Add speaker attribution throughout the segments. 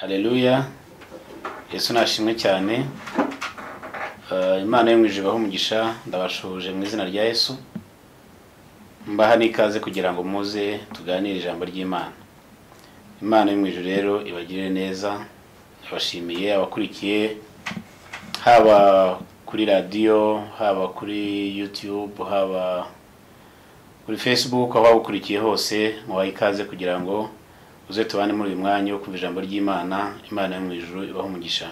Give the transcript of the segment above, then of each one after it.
Speaker 1: Haleluya, Yesu nashimwe cyane. Imana yo mu ijuru ibahe umugisha. Ndabashuhuje mu izina rya Yesu, mbaha n'ikaze kugira ngo muze tuganire ijambo ry'Imana. Imana yo mu ijuru rero ibagirire neza. Abashimiye abakurikiye haba kuri radiyo, haba kuri YouTube, haba kuri Facebook, aho waba ukurikiye hose, mubahe ikaze kugira ngo uze tubane muri uyu mwanya wo kumva ijambo ry'Imana. Imana yo mu ijuru ibahe umugisha.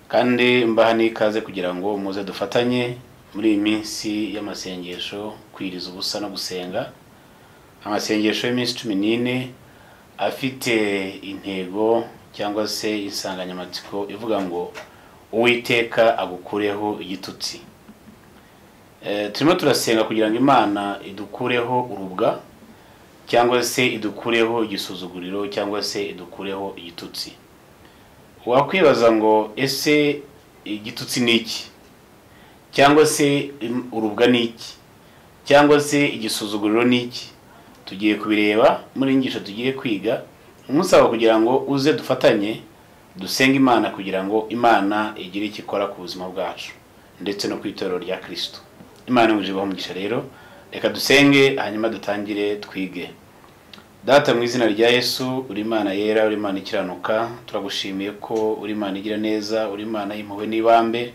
Speaker 1: Kandi mbaha n'ikaze kugira ngo muze dufatanye muri iyi minsi y'amasengesho, kwiriza ubusa no gusenga. Amasengesho y'iminsi 14 afite intego cyangwa se insanganyamatsiko ivuga ngo Uwiteka agukureho igitutsi. Turimo turasenga kugira ngo Imana idukureho urubwa, cyangwa se idukureho igisuzuguriro, cyangwa se idukureho igitutsi. Wakwibaza ngo ese igitutsi ni iki? Cyangwa se urubwa ni iki? Cyangwa se igisuzuguriro ni iki? Tugiye kubireba muri inyigisho tugiye kwiga. Umusaba kugira ngo uze dufatanye dusenge Imana kugira ngo Imana igire icyo ikora ku buzima bwacu ndetse no ku itorero rya Kristo. Imana imuje ibahe umugisha. Rero reka dusenge hanyuma dutangire twige. Data, mu izina rya Yesu, uri Imana yera, uri Imana ikiranuka, turagushimiye ko uri Imana igira neza, uri Imana y'impuhwe n'ibambe,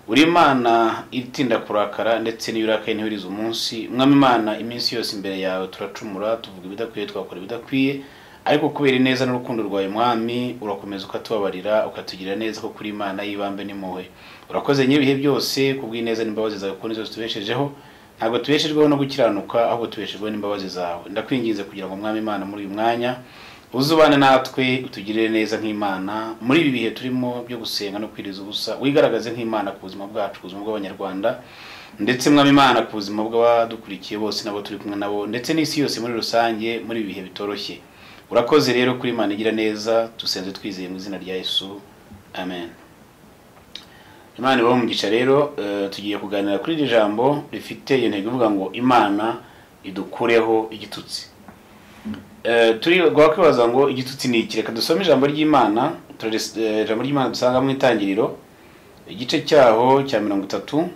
Speaker 1: uri Imana itinda kurakara ndetse n'iyo urakaye ntihurize umunsi. Mwami Imana, iminsi yose imbere yawe turacumura, tuvuga ibidakwiye, twakora ibidakwiye, ariko kubera ineza n'urukundo rwawe Mwami, urakomeza ukatubabarira, ukatugira neza, ko kuri Imana y'ibambe n'impuhwe. Urakoze nyiribihe byose kubw'ineza n'imbabazi zawe, kuko nizo zitubeshejeho. Ntabwo tubeshejweho no gukiranuka, ahubwo tubeshejweho n'imbabazi zawe. Ndakwinginze kugira ngo Mwami Imana muri uyu mwanya uzubane natwe, utugirire neza nk'Imana muri ibi bihe turimo byo gusenga no kwiriza ubusa. Wigaragaze nk'Imana ku buzima bwacu, ku buzima bw'Abanyarwanda, ndetse Mwami Imana ku buzima bw'abadukurikiye bose nabo turi kumwe nabo, ndetse n'isi yose muri rusange muri ibi bihe bitoroshye. Urakoze rero kuri Imana igira neza, dusenze twizeye mu izina rya Yesu, amen. Imana ibahe umugisha. Rero tugiye kuganira kuri iri jambo rifite iyo ntego ivuga ngo Imana idukureho igitutsi. Turi kwibaza ngo igitutsi ni iki? Reka dusome ijambo ry'Imana. Ijambo ry'Imana dusanga mu Itangiriro igice cyaho cya 30,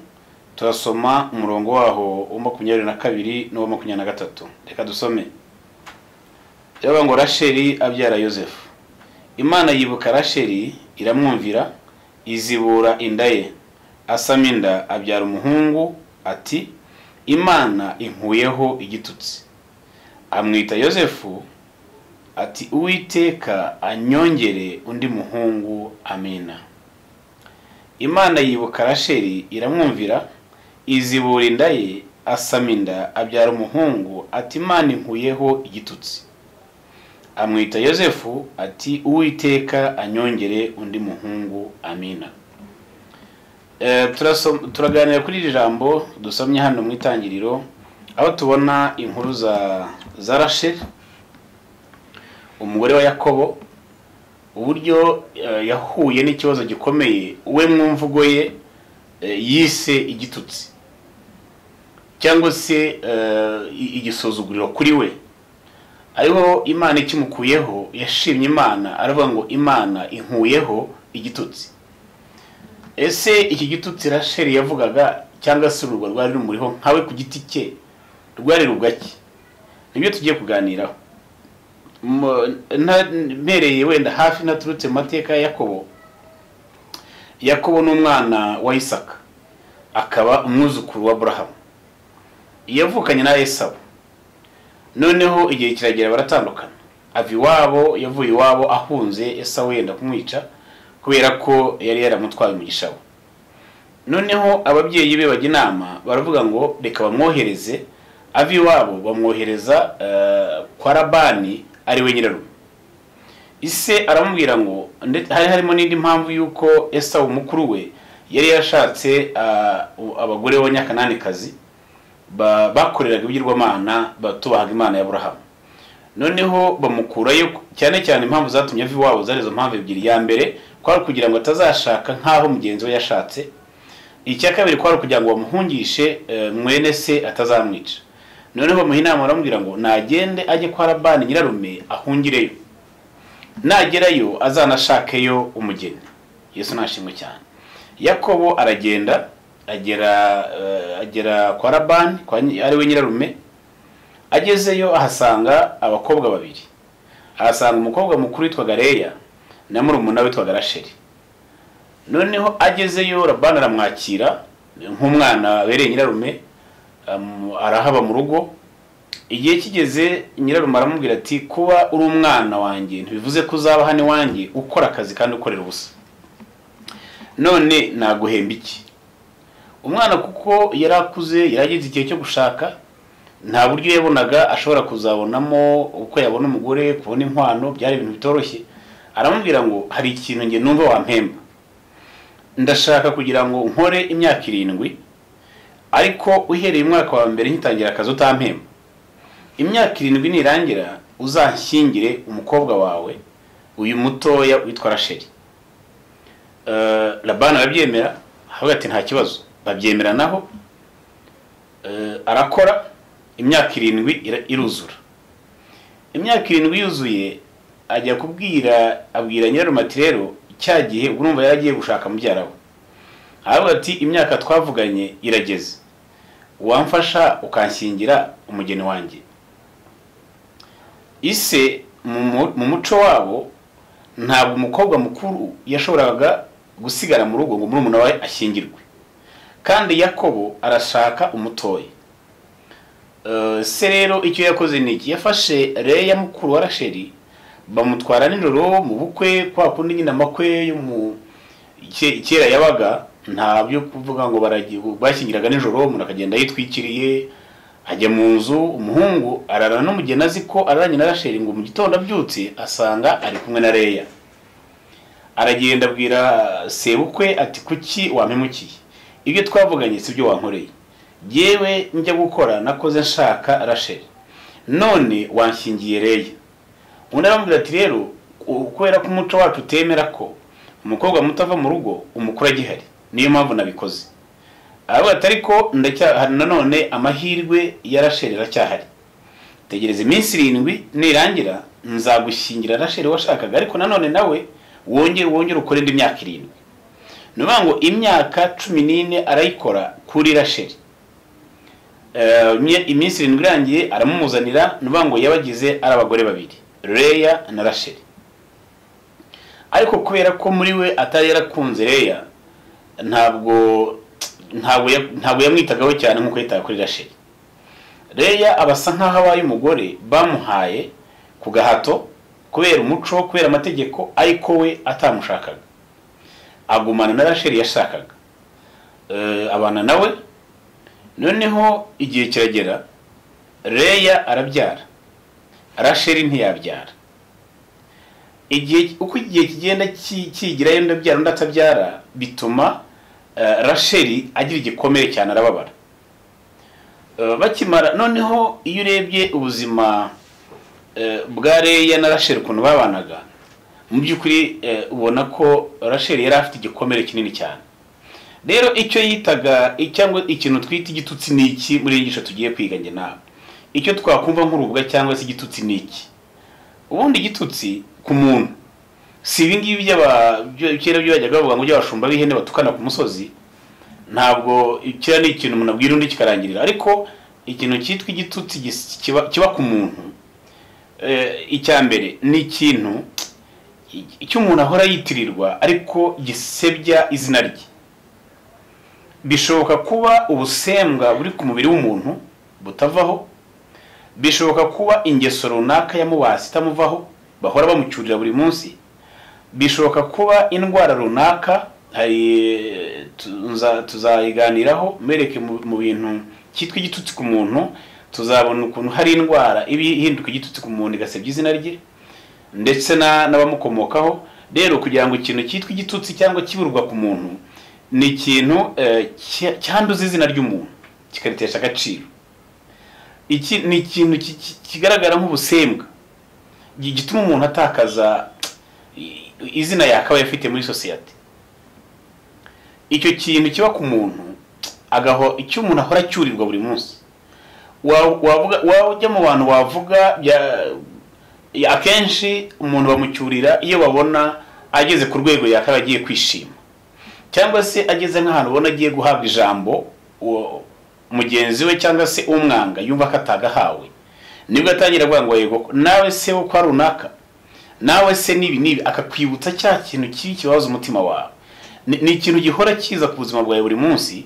Speaker 1: turasoma umurongo waho wa 22 n'uwa 23. Reka dusome. Yavuga ngo Rasheli abyara Yosefu. Imana yibuka Rasheli iramwumvira, izibura inda ye, asama inda abyara umuhungu, ati Imana inkuyeho igitutsi. Amwita Yosefu, ati Uwiteka anyongere undi muhungu, amina. Imana yibuka Rasheli iramwumvira, izibura inda ye, asama inda abyara umuhungu, ati Imana inkuyeho igitutsi. Amwita Yosefu, ati Uwiteka anyongere undi muhungu, amina. Turaganira kuri iri jambo dusomye hano mu Itangiriro, aho tubona inkuru za Rasheli, umugore wa Yakobo, uburyo yahuye n'ikibazo gikomeye we mu mvugo ye yise igitutsi cyangwa se igisuzuguriro kuri we. Ariho Imana ikimukuyeho, yashimye Imana aravuga ngo Imana inkuyeho igitutsi. Ese iki gitutsi Rasheli yavugaga cyangwa se urwo rwari rumuriho nkawe ku giti cye rwari rugaki? Nibyo tugiye kuganiraho. Mpereye wenda hafi naturutse mu mateka ya Yakobo. Yakobo ni umwana wa Isaka, akaba umwuzukuru wa Aburahamu. Yavukanye na Esawu. Noneho igihe kiragera baratandukana. Ava iwabo, yavuye iwabo ahunze Esawu yenda kumwica kubera ko yari yaramutwaye umugisha we. Noneho ababyeyi be bajya inama baravuga ngo reka bamwohereze. Ava iwabo bamwohereza kwa Labani ari we nyirarume. Ise aramubwira ngo hari harimo n'indi mpamvu yuko Esawu mukuru we yari yashatse abagore b'Abanyakananikazi bakoreraga ibigirwamana, batubahaga Imana ya Aburahamu. Noneho bamukurayo, cyane cyane impamvu zatumye ava iwabo zari izo mpamvu ebyiri. Ya mbere kwari kugira ngo atazashaka nkaho mugenzi we yashatse. Icya kabiri kwari kugira ngo bamuhungishe mwene se atazamwica. Noneho bamuha inama baramubwira ngo nagende ajye kwa Labani nyirarume ahungireyo. Nagerayo azanashakeyo umugeni. Yesu nashimwe cyane. Yakobo aragenda agera kwa Labani, ari we nyirarume. Agezeyo ahasanga abakobwa babiri. Ahasanga umukobwa mukuru witwaga Leya na murumuna witwaga Rasheli. Noneho agezeyo Labani aramwakira nk'umwana abereye nyirarume, arahaba mu rugo. Igihe kigeze nyirarume aramubwira ati kuba uri umwana wanjye ntibivuze ko uzaba hano iwanjye ukora akazi kandi ukorera ubusa, none naguhemba iki? Umwana kuko yari akuze, yaragize igihe cyo gushaka, nta buryo yabonaga ashobora kuzabonamo uko yabona umugore, kubona inkwano byari ibintu bitoroshye. Aramubwira ngo hari ikintu nge numva wampemba, ndashaka kugira ngo nkore imyaka 7, ariko uhereye umwaka wa mbere nkitangira akazi utampemba. Imyaka 7 nirangira uzanshyingire umukobwa wawe uyu mutoya witwa Rasheli. Labani arabyemera, avuga ati nta kibazo, babyemera naho. Arakora imyaka 7 iruzura. Imyaka 7 yuzuye ajya kubwira, abwira nyirarume ati rero cya gihe urumva yaragiye gushaka mubyara we, aravuga ati imyaka twavuganye irageze, wamfasha ukanshyingira umugeni wanjye. Ise mu muco wabo ntabwo umukobwa mukuru yashoboraga gusigara mu rugo ngo murumuna we ashyingirwe, kandi Yakobo arashaka umutoya. Se rero icyo yakoze ni iki? Yafashe Leya mukuru wa Rasheli bamutwara nijoro mu bukwe, kwa kundi nyine amakwe yo mu kera yabaga, nta byo kuvuga ngo bashyingiraga nijoro, umuntu akagenda yitwikiriye ajya mu nzu. Umuhungu ararana n'umugeni azi ko araranye na Rasheli, ngo mu gitondo abyutse asanga ari kumwe na Leya. Aragenda abwira sebukwe ati kuki wampemukiye? Ibyo twavuganye si byo wankoreye. Yewe njya gukora nakoze nshaka Rasheli, none wanshyingiye Leya. Undi aramubwira ati rero kubera ko umuco wacu utemera ko umukobwa muto ava mu rugo umukuru agihari, niyo mpamvu nabikoze. Aravuga ati ariko ndacyahari, nanone amahirwe ya Rasheli aracyahari, tegereza iminsi 7 nirangira nzagushyingira Rasheli washakaga, ariko nanone nawe wongere ukore indi myaka 7. Ni ukuvuga ngo imyaka 14 arayikora kuri Rasheli. Iminsi 7 irangiye aramumuzanira. Ni ukuvuga ngo yabagize ari abagore babiri, Leya na Rasheli. Ariko kubera ko muri we atari yarakunze Leya, ntabwo yamwitagaho cyane nkuko yitaga kuri Rasheli. Leya abasa nkaho abaye umugore bamuhaye ku gahato kubera umuco, kubera amategeko, ariko we atamushakaga. Agumana na Rasheli yashakaga, abana nawe. Noneho igihe kiragera Leya arabyara, Rasheli ntiyabyara. Igihe uko igihe kigenda kigirayo ndabyara undi atabyara, bituma Rasheli agira igikomere cyane, arababara. Bakimara noneho iyo urebye ubuzima bwa Leya na Rasheli ukuntu babanaga, mu by'ukuri ubona ko Rasheli yari afite igikomere kinini cyane. Rero icyo yitaga cyangwa ikintu twita igitutsi ni iki muri iyi nyigisho tugiye kwiga nge nawe, icyo twakumva nk'urubwa cyangwa se igitutsi ni iki? Ubundi igitutsi ku muntu si ibi ngibi kera byo bajyaga bavuga ngo by'abashumba b'ihene batukana ku musozi, ntabwo kera ni ikintu umuntu abwira undi kikarangirira. Ariko ikintu cyitwa igitutsi kiba ku muntu, icya mbere ni ikintu icyo umuntu ahora yitirirwa ariko gisebya izina rye. Bishoboka kuba ubusembwa buri ku mubiri w'umuntu butavaho, bishoboka kuba ingeso runaka yamubase itamuvaho, bahora bamucyurira buri munsi, bishoboka kuba indwara runaka, hari tuzayiganiraho mwereke mu bintu cyitwa igitutsi ku muntu, tuzabona ukuntu hari indwara iba ihinduka igitutsi ku muntu igasebya izina rye ndetse n'abamukomokaho. Rero kugira ngo ikintu cyitwa igitutsi cyangwa kiburwa ku muntu ni ikintu cyanduza izina ry'umuntu kikaritesha agaciro. Iki ni ikintu kigaragara nk'ubusembwa gituma umuntu atakaza izina yakabaye afite muri society. Icyo kintu kiba ku muntu agaho icyo umuntu ahora acyurirwa buri munsi. Wavuga wajya mu bantu wavuga Akenshi umuntu bamucyurira iyo babona ageze ku rwego yakaba agiye kwishima, cyangwa se ageze nk'ahantu ubona agiye guhabwa ijambo mugenzi we cyangwa se umwanga yumva ko atagahawe, nibwo atangira kuvuga ngo yego nawe se wo kwa runaka, nawe se nibi nibi, akakwibutsa cya kintu kibi kibabaza umutima wawe. Ni ikintu gihora kiza ku buzima bwawe buri munsi,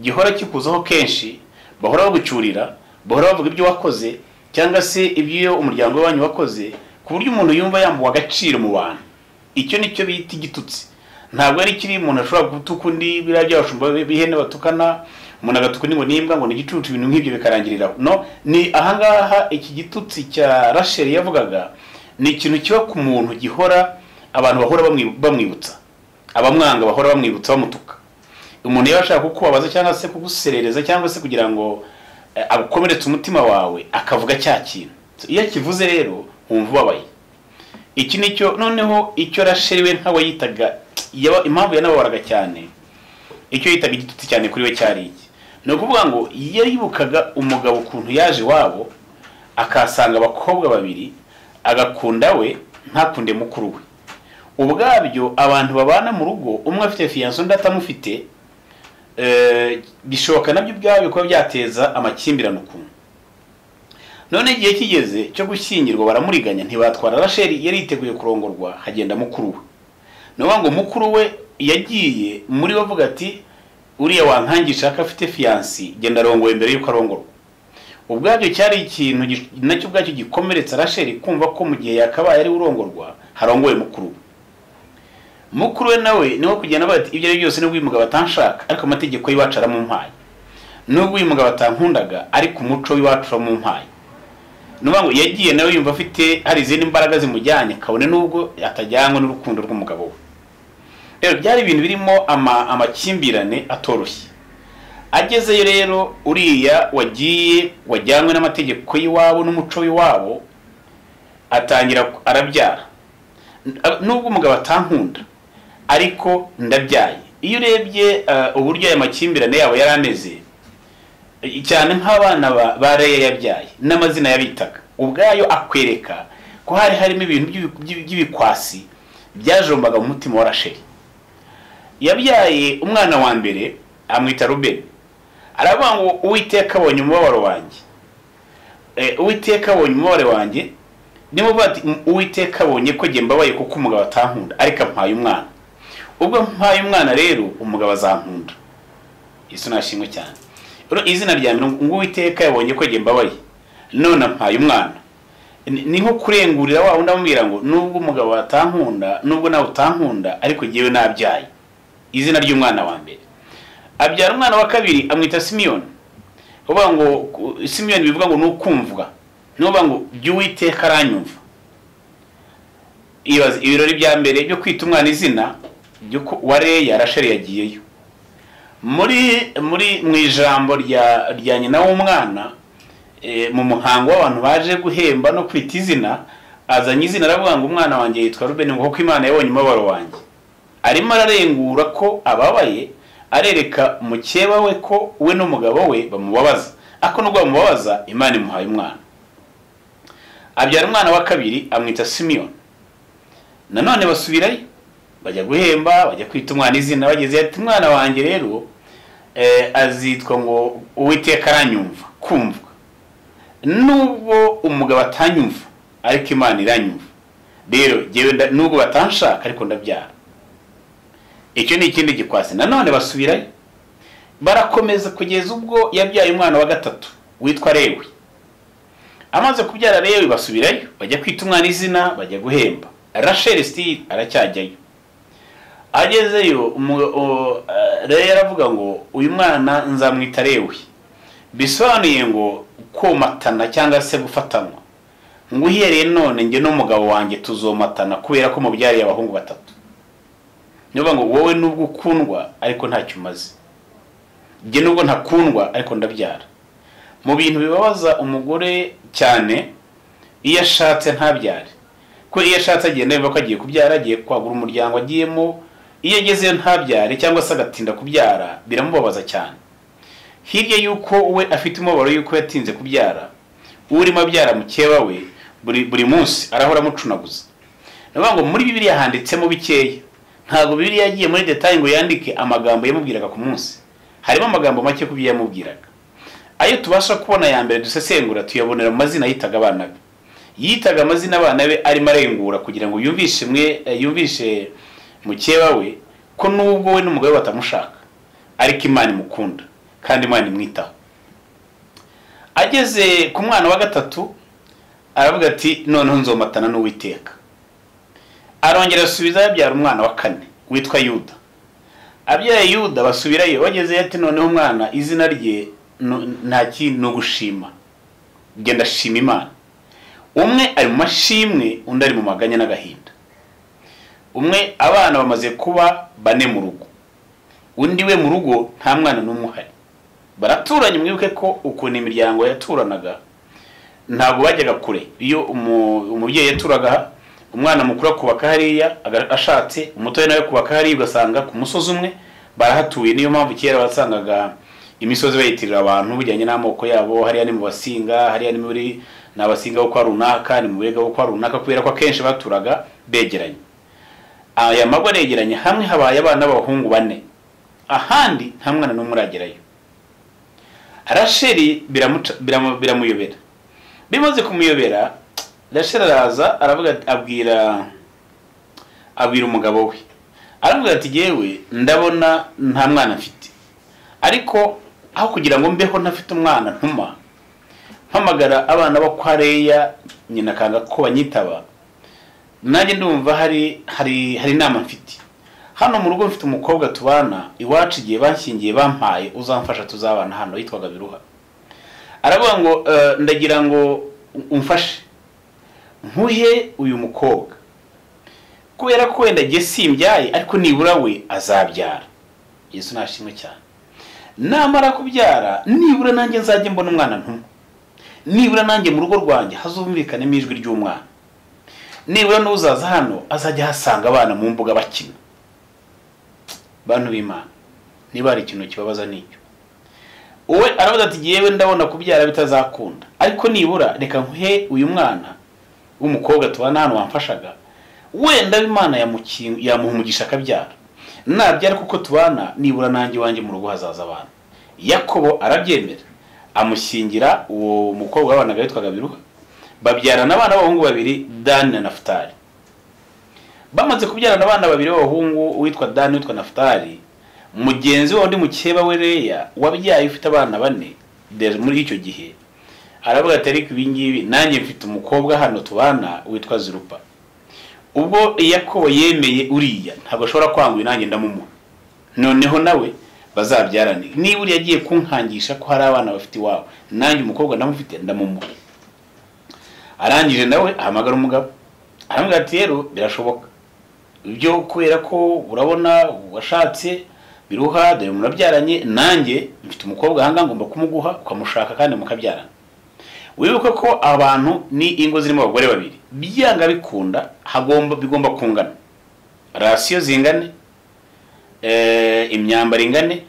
Speaker 1: gihora kikuzaho kenshi, bahora bagucyurira, bahora bavuga ibyo wakoze cyangwa se ibyo umuryango wanyu wakoze, ku buryo umuntu yumva yambuwe agaciro mu bantu. Icyo nicyo bita igitutsi. Ntabwo ari kiri umuntu ashobora gutuka undi, biriya by'abashumba b'ihene batukana, umuntu agatuka undi ngo nimbwa, ngo ni igicucu, ibintu nk'ibyo bikarangiriraho. No, ni ahangaha iki gitutsi cya Rasheli yavugaga ni ikintu kiba ku muntu gihora abantu bahora bamwibutsa, abamwanga bahora bamwibutsa bamutuka. Umuntu yaba ashaka kukubabaza cyangwa se kuguserereza cyangwa se kugira ngo agukomeretse umutima wawe, akavuga cya kintu. Iyo akivuze rero wumva ubabaye. Iki nicyo noneho icyo Rasheli we nkawe yitaga, impamvu yanababaraga cyane, icyo yitaga igitutsi cyane kuri we cyari iki? Ni ukuvuga ngo yaribukaga umugabo ukuntu yaje iwabo akasanga abakobwa babiri, agakunda we ntakunde mukuru we. Ubwabyo abantu babana mu rugo umwe afite fiancé undi atamufite, bishoboka nabyo ubwabyo kuba byateza amakimbirane ukuntu. None igihe kigeze cyo gushyingirwa baramuriganya, ntibatwara Rasheli yari yiteguye kurongorwa, hagenda mukuru we. Ni ukuvuga ngo mukuru we yagiye muri we avuga ati uriya wankangisha ko afite fiancé, genda arongoye mbere yuko arongorwa. Ubwabyo cyari ikintu nacyo ubwacyo gikomeretsa Rasheli, kumva ko mu gihe yakabaye ari urongorwa harongoye mukuru we. Mukuru we nawe niho kugenda bati ibyo ari byose nubwo uyu mugabo atanshaka ariko amategeko y'iwacu aramumpaye, nubwo uyu mugabo atankundaga ariko umuco w'iwacu uramumpaye. Nuvuga ngo yagiye nawe yumva afite hari izindi mbaraga zimujyanye, kabone nubwo atajyanywe n'urukundo rw'umugabo we. Rero byari ibintu birimo amakimbirane atoroshye. Agezeyo rero uriya wagiye wajyanywe n'amategeko y'iwabo n'umuco w'iwabo, atangira arabyara. Nubwo umugabo atankunda ariko ndabyaye. Iyo urebye uburyo aya makimbirane yabo yari ameze, cyane nk'abana ba Leya yabyaye n'amazina yabitaga, ubwayo akwereka ko hari harimo ibintu by'ibikwasi byajombaga mu mutima wa Rasheli. Yabyaye umwana wa mbere amwita Rubeni, aravuga ngo Uwiteka abonye umubabaro wanjye, Uwiteka abonye umubabaro wanjye, niyo bati Uwiteka abonye ko jye mbabaye kuko umugabo atankunda, ariko ampaye umwana. Ubwo mpaye umwana rero umugabo azankunda. Yesu nashimwe cyane. Izina rya mbere ngo Uwiteka yabonye ko jye mbabaye none ampaye umwana, ni nko kurengurira wa wundi amubwira ngo nubwo umugabo atankunda, nubwo nawe utankunda, ariko jyewe nabyaye. Izina ry'umwana wa mbere. Abyara umwana wa kabiri amwita Simiyoni. Uvuga ngo Simiyoni bivuga ngo nukumvwa, nuvuga ngo by'Uwiteka aranyumva. Ibaze ibirori bya mbere byo kwita umwana izina wa Leya, Rasheli yagiyeyo. Muri mu ijambo rya nyina w'umwana, mu muhango w'abantu baje guhemba no kwita izina, azanye izina aravuga ngo umwana wanjye yitwa Rubeni ngo kuko Imana yabonye umubabaro wanjye. Arimo ararengura ko ababaye, arereka mukeba we ko we n'umugabo we bamubabaza, ako nubwo bamubabaza Imana imuhaye umwana. Abyara umwana wa kabiri amwita Simiyoni. Nanone basubirayo bajya guhemba, bajya kwita umwana izina, bageze ati umwana wanjye rero azitwa ngo Uwiteka aranyumva, kumvwa. Nubwo umugabo atanyumva ariko Imana iranyumva, rero jyewe nubwo batanshaka ariko ndabyara. Icyo ni ikindi gikwasi. Nanone basubirayo barakomeza kugeza ubwo yabyaye umwana wa gatatu witwa Lewi. Amaze kubyara Lewi basubirayo bajya kwita umwana izina, bajya guhemba. Rasheli still aracyajyayo. Agezeyo Leya aravuga ngo uyu mwana nzamwita Lewi, bisobanuye ngo komatana cyangwa se gufatanwa, ngo uhereye none njye n'umugabo wanjye tuzomatana kubera ko mubyariye abahungu batatu. Niyo ngo wowe nubwo ukundwa ariko ntacyo umaze, njye nubwo ntakundwa ariko ndabyara. Mu bintu bibabaza umugore cyane iyo ashatse ntabyare, ko iyo ashatse agenda yumva ko agiye kubyara, agiye kwagura umuryango agiyemo, iyo agezeyo ntabyare cyangwa se agatinda kubyara biramubabaza cyane. Hirya yuko we afite umubabaro yuko yatinze kubyara, urimo abyara mukeba we buri munsi arahora amucunaguza. Navuga ngo muri Bibiliya handitsemo bikeya, ntabwo Bibiliya yagiye muri detail ngo yandike amagambo yamubwiraga ku munsi. Harimo amagambo make ku byo yamubwiraga. Ayo tubasha kubona ya mbere dusesengura tuyabonera mu mazina yitaga abana be. Yitaga amazina abana be arimo arengura kugira ngo yumvishe mukeba we ko nubwo we n'umugabo batamushaka ariko Imana imukunda kandi Imana imwitaho. Ageze ku mwana wa gatatu aravuga ati noneho nzomatana n'Uwiteka. Arongera asubiza yabyara umwana wa kane witwa Yuda. Abyaye Yuda basubirayo, bageze ati noneho umwana izina rye nta kintu gushima, genda shima Imana. Umwe ari mu mashimwe, undi ari mu maganya n'agahinda. Umwe abana bamaze kuba bane mu rugo, undi we mu rugo nta mwana n'umwe uhari. Baraturanye. Mwibuke ko ukuntu imiryango yaturanaga ntabwo bajyaga kure. Iyo umubyeyi yaturaga, umwana mukuru akubaka hariya ashatse, umutoya nawe kubaka hariya, ugasanga ku musozi umwe barahatuye. Niyo mpamvu kera wasangaga imisozi bayitirira abantu bijyanye n'amoko yabo. Hariya ni mu Basinga, hariya ni muri n'Abasinga bo kwa runaka, ni mu Bega bo kwa runaka, kubera ko akenshi baturaga begeranye. Aya mago aregeranye, hamwe habaye abana b'abahungu bane, ahandi nta mwana n'umwe uragerayo. Rasheli biramuyobera. Bimaze kumuyobera, Rasheli araza aravuga, abwira umugabo we, aravuga ati yewe ndabona nta mwana mfite, ariko aho kugira ngo mbeho ntafite umwana ntuma mpamagara abana bo kwa Leya, nyina kanga ko banyitaba, nanjye ndumva hari inama mfite. Hano mu rugo mfite umukobwa tubana iwacu, igihe banshyingiye bampaye uzamfasha tuzabana hano, yitwaga Biruha. Aravuga ngo ndagira ngo umfashe nkuhe uyu mukobwa, kubera ko wenda jye simbyaye ariko nibura we azabyara. Yesu nashimwe cyane. Namara kubyara nibura nanjye nzajye mbona umwana ntuma, nibura nanjye mu rugo rwanjye hazumvikanemo ijwi ry'umwana, nibura n'uzaza hano azajya ahasanga abana mu mbuga bakina. Bantu b'Imana, niba hari ikintu kibabaza nicyo. Uwe aravuga ati yewe ndabona kubyara bitazakunda, ariko nibura reka nkuhe uyu mwana w'umukobwa tubana hano wamfashaga, wenda Imana yamuha umugisha akabyara, nabyara kuko tubana nibura nanjye wanjye mu rugo hazaza abana. Yakobo arabyemera, amushyingira uwo mukobwa wabanaga witwaga Biruha, babyarana abana b'abahungu babiri, Dani na Nafutali. Bamaze kubyarana abana babiri b'abahungu, uwitwa Dani witwa Nafutali, mugenzi we undi mukeba we Leya wabyaye ufite abana bane muri icyo gihe, aravuga ati ariko ibi ngibi nanjye mfite umukobwa hano tubana witwa Zirupa. Ubwo Yakobo yemeye uriya ntabwo ashobora kwanga, nanjye ndamumuha, noneho nawe bazabyarane. Niba uriya agiye kunkangisha ko hari abana bafite iwabo, nanjye umukobwa ndamufite ndamumuha. Arangije nawe ahamagara umugabo, aramubwira ati rero birashoboka ibyo, kubera ko urabona washatse Biruha, dore murabyaranye, nanjye mfite umukobwa ahanga ngomba kumuguha ukamushaka kandi mukabyarana. Wibuke ko abantu ni ingo zirimo abagore babiri, byanga bikunda bigomba kungana, rasiyo zingane, imyambaro ingane,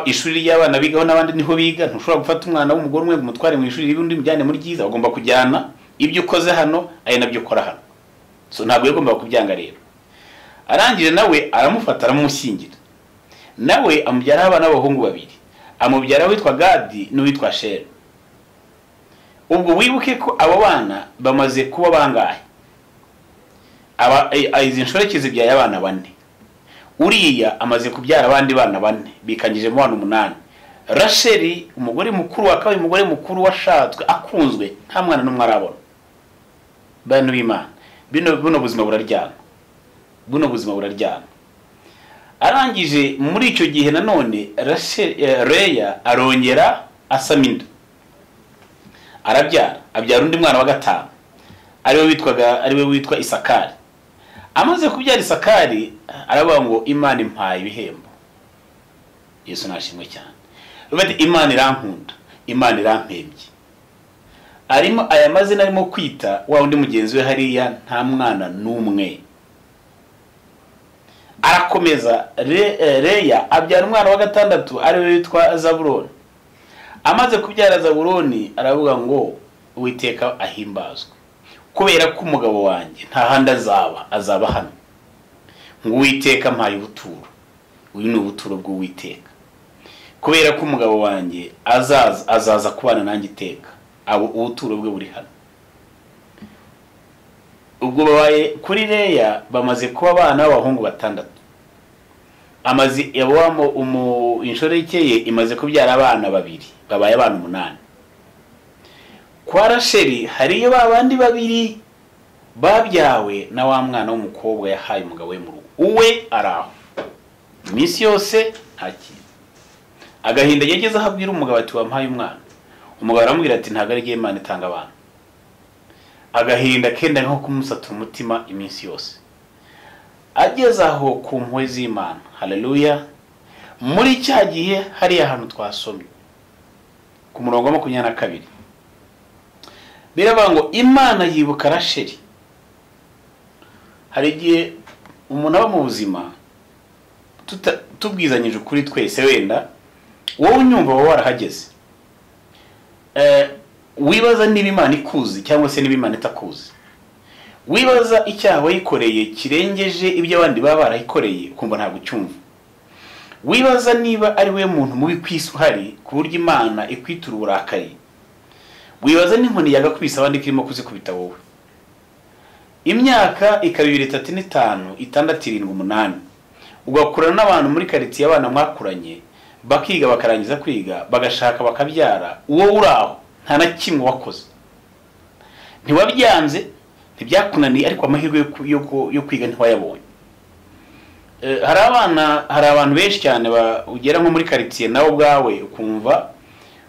Speaker 1: ishuri ry'abana bigaho n'abandi niho biga. Ntushobora gufata umwana w'umugore umwe ngo umutware mu ishuri undi mujyane muri ryiza, bagomba kujyana. Ibyo ukoze hano ari nabyo ukora hano, so ntabwo yagombaga kubyanga rero. Arangije nawe aramufata aramushyingira, nawe amubyara abana b'abahungu babiri, amubyara witwa Gadi n'uwitwa Sheri. Ubwo wibuke ko abo bana bamaze kuba bangahe? Izi nshoreke zibyaye abana bane, uriya amaze kubyara abandi bana bane, bikangije mu bana 8. Rasheli umugore mukuru wa kabiri, umugore mukuru washatswe akunzwe, nta mwana n'umwe arabona. Bantu b'Imana, buno buzima buraryana, buno buzima buraryana. Arangije muri icyo gihe nanone Leya arongera asama inda, arabyara, abyara undi mwana wa gatanu ariwe witwa Isakari. Amaze kubyara Isakari aravuga ngo Imana impaye ibihembo. Yesu nashimwe cyane. Bati Imana irankunda, Imana irampembye. Arimo aya mazina arimo kwita wa undi mugenzi we hariya nta mwana n'umwe. Arakomeza Leya abyara umwana wa gatandatu ariwe witwa Zabuloni. Amaze kubyara Zabuloni aravuga ngo Uwiteka ahimbazwe. Kubera ko umugabo wanjye nta handi azaba, azaba hano. Ngo Uwiteka ampaye ubuturo, uyu ni ubuturo bw'Uwiteka. Kubera ko umugabo wanjye azaza kubana nanjye iteka, abo ubuturo bwe buri hano. Ubwo babaye kuri Leya bamaze kuba abana b'abahungu 6. Amaze yabamo inshoreke ye imaze kubyara abana 2, babaye abana 8. Kwa Rasheli hariyo babandi 2 babyawe na wa mwana w'umukobwa yahaye umugabo we mu rugo. Uwe araho iminsi yose nta kintu. Agahinda yageze aho abwira umugabo ati wampaye umwana. Umugabo aramubwira ati ntabwo ari Imana itanga abana. Agahinda kenda nko kumusatura umutima iminsi yose. Ageze aho ku mpuhwe z'Imana, haleluya. Muri cya gihe hari ahantu twasomye ku murongo wa 22, biravuga ngo Imana yibuka Rasheli. Hari igihe umuntu aba mu buzima tubwizanyije ukuri twese, wenda wowe unyumva wowe warahageze, wibaza niba Imana ikuzi cyangwa se niba Imana itakuzi, wibaza icyaha wayikoreye kirengeje ibyo abandi baba barayikoreye ukumva ntabwo ucyumva, wibaza niba ari we muntu mubi ku isi uhari ku buryo Imana ikwitura uburakari, wibaza n'inkoni yagakubise abandi kirimo kuzikubita wowe. Imyaka ikaba 2, 3, 5, 6, 7, 8, ugakurana n'abantu muri quartier abana mwakuranye, bakiga bakarangiza kwiga, bagashaka bakabyara, uwo uraho nta na kimwe wakoze, ntiwabyanze, ntibyakunaniye, ariko amahirwe yo kwiga ntiwayabonye. Hari abana, hari abantu benshi cyane ugera nko muri quartier nawe ubwawe ukumva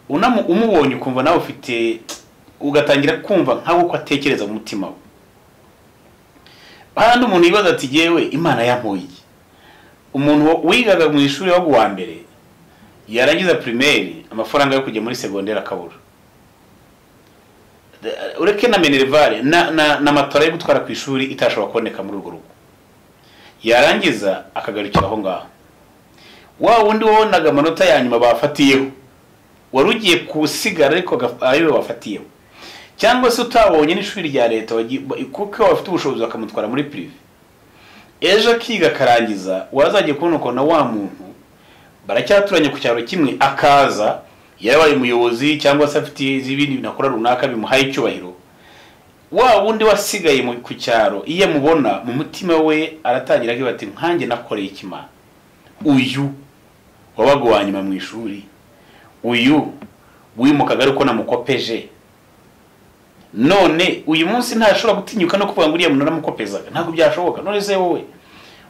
Speaker 1: umubonye ukumva nawe ufite, ugatangira kumva nkaho uko atekereza mu mutima we. Handi umuntu yibaza ati yewe Imana yampoye iki? Umuntu wigaga mu ishuri wa wa mbere yarangiza primaire, amafaranga yo kujya muri secondaire akabura, ureke na minerval na matora yo gutwara ku ishuri itashobora kuboneka muri urwo rugo, yarangiza akagarukira aho ngaho. Wa wundi wabonaga amanota ya nyuma bafatiyeho, wari ugiye kusigara ariko ayo bafatiyeho, cyangwa se utabonye n'ishuri rya leta kuko bafite ubushobozi bakamutwara muri privé, ejo akiga akarangiza, wazagiye kubona uko na wa muntu baracyaturanye ku cyaro kimwe, akaza yarabaye umuyobozi cyangwa se afite ibindi bintu akora runaka bimuhaye icyubahiro. Wa wundi wasigaye ku cyaro iyo amubona mu mutima we aratangira agira ati nkanjye nakoreye iki Imana? Uyu wabaga uwa nyuma mu ishuri, uyu wimukaga ariko namukopeje, none uyu munsi ntashobora gutinyuka no kuvuga ngo uriya muntu naramukopezaga, ntabwo byashoboka. None se wowe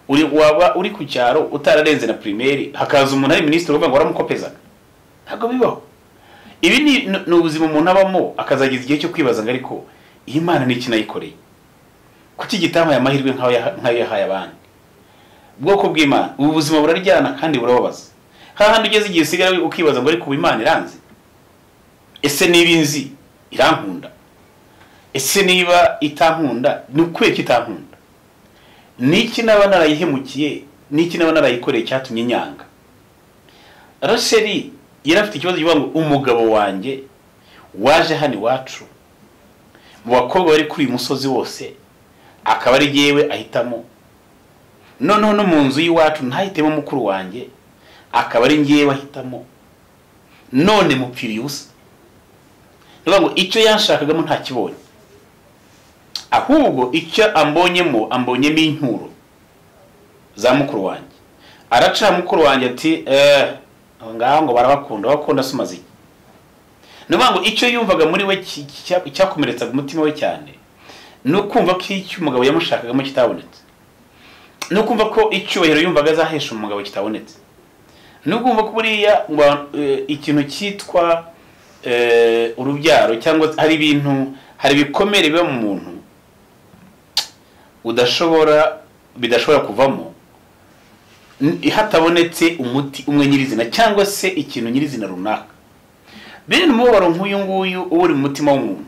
Speaker 1: uri waba uri ku cyaro utararenze na primaire, hakaza umuntu ari minisitiri uvuga ngo waramukopezaga? Ntabwo bibaho. Ibi ni ubuzima umuntu abamo, akazageza igihe cyo kwibaza ngo ariko iyi Mana ni iki nayikoreye? Kuki gitampaye amahirwe nkayo yahaye abandi? Ubwoko bw'Imana, ubu buzima buraryana kandi burababaza. Hahandi ugeze igihe usigara ukibaza ngo ariko Imana iranzi? Ese niba inzi irankunda? Ese niba itankunda ni ukwiye ko itankunda? Niki naba narayihemukiye? Niki naba narayikoreye cyatumye nyanga? Rasheli yari afite ikibazo kivuga ngo umugabo wanjye waje hano iwacu mu bakobwa bari kuri uyu musozi wose akaba ari yewe ahitamo, noneho no mu nzu y'iwacu ntahitemo mukuru wanjye akaba ari ngewe ahitamo, none mupfiriye ubusa. Nivuga ngo icyo yanshakagamo ntakibonye, ahubwo icyo ambonyemo ambonyemo inturo za mukuru wanjye. Araca mukuru wanjye ati ngaho ngo barabakunda, bakunda sumaze iki? Nivuga ngo icyo yumvaga muri we cyakomeretsaga umutima we cyane ni ukumva ko icyo umugabo yamushakagamo kitabonetse, ni ukumva ko icyubahiro yumvaga azahesha umugabo kitabonetse, ni ukumva ko buriya ngo ikintu cyitwa urubyaro cyangwa hari ibintu, hari ibikomere biba mu muntu bidashobora kuvamo hatabonetse umuti umwe nyirizina cyangwa se ikintu nyirizina runaka. Bene umubabaro nk'uyu nguyu uba uri mu mutima w'umuntu,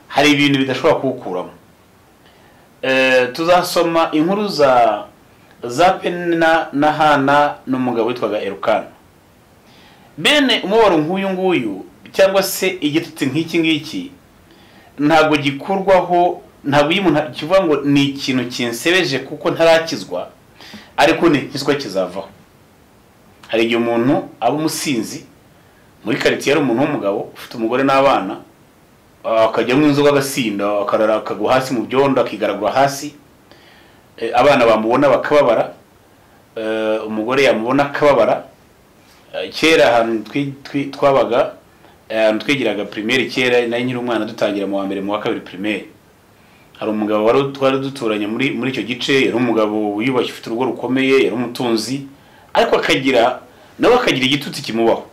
Speaker 1: hari ibintu bidashobora kuwukuramo. Tuzasoma inkuru za Penina na Hana n'umugabo witwaga Elukana. Bene umubabaro nk'uyu nguyu cyangwa se igitutsi nk'iki ngiki ntabwo gikurwaho, ntabwo iyo umuntu kivuga ngo ni ikintu kinsebeje kuko ntarakizwa, ariko nikizwa kizavaho. Hari igihe umuntu aba umusinzi muri quartier, ari umuntu w'umugabo ufite umugore n'abana, akajya mu inzoga agasinda, akarara akagwa hasi mu byondo, akigaragura hasi, abana bamubona bakababara, umugore yamubona akababara. Kera ahantu twabaga, ahantu twigiraga primaire kera, nari nkiri umwana, dutangira mu wa mbere, mu wa kabiri primaire, hari umugabo wari twari duturanye muri icyo gice. Yari umugabo wiyubashye, ufite urugo rukomeye, yari umutunzi, ariko akagira nawe akagira igitutsi kimubaho.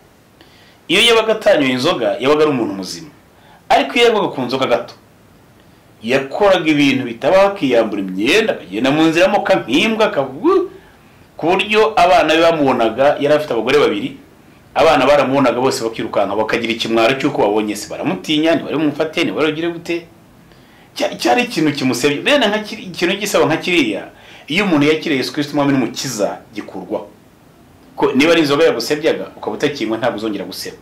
Speaker 1: Iyo yabaga atanyoye inzoga yabaga ari umuntu muzima, ariko iyo yabaga ku nzoga gato yakoraga ibintu bitabaho, akiyambura imyenda, akagenda mu nzira amoka nk'imbwa, ku buryo abana be bamubonaga. Yari afite abagore babiri, abana baramubonaga bose bakirukanka, bakagira ikimwaro cy'uko babonye se, baramutinya, ntibari bumufate, ntibari bugire gute. Cyari ikintu kimusebye. Bene nka ikintu gisaba nka kiriya, iyo umuntu yakiriye Yesu Kristo umwami n'umukiza gikurwaho. Ko niba ari inzoga yagusebyaga ukaba utakinywa, ntabwo uzongera guseba.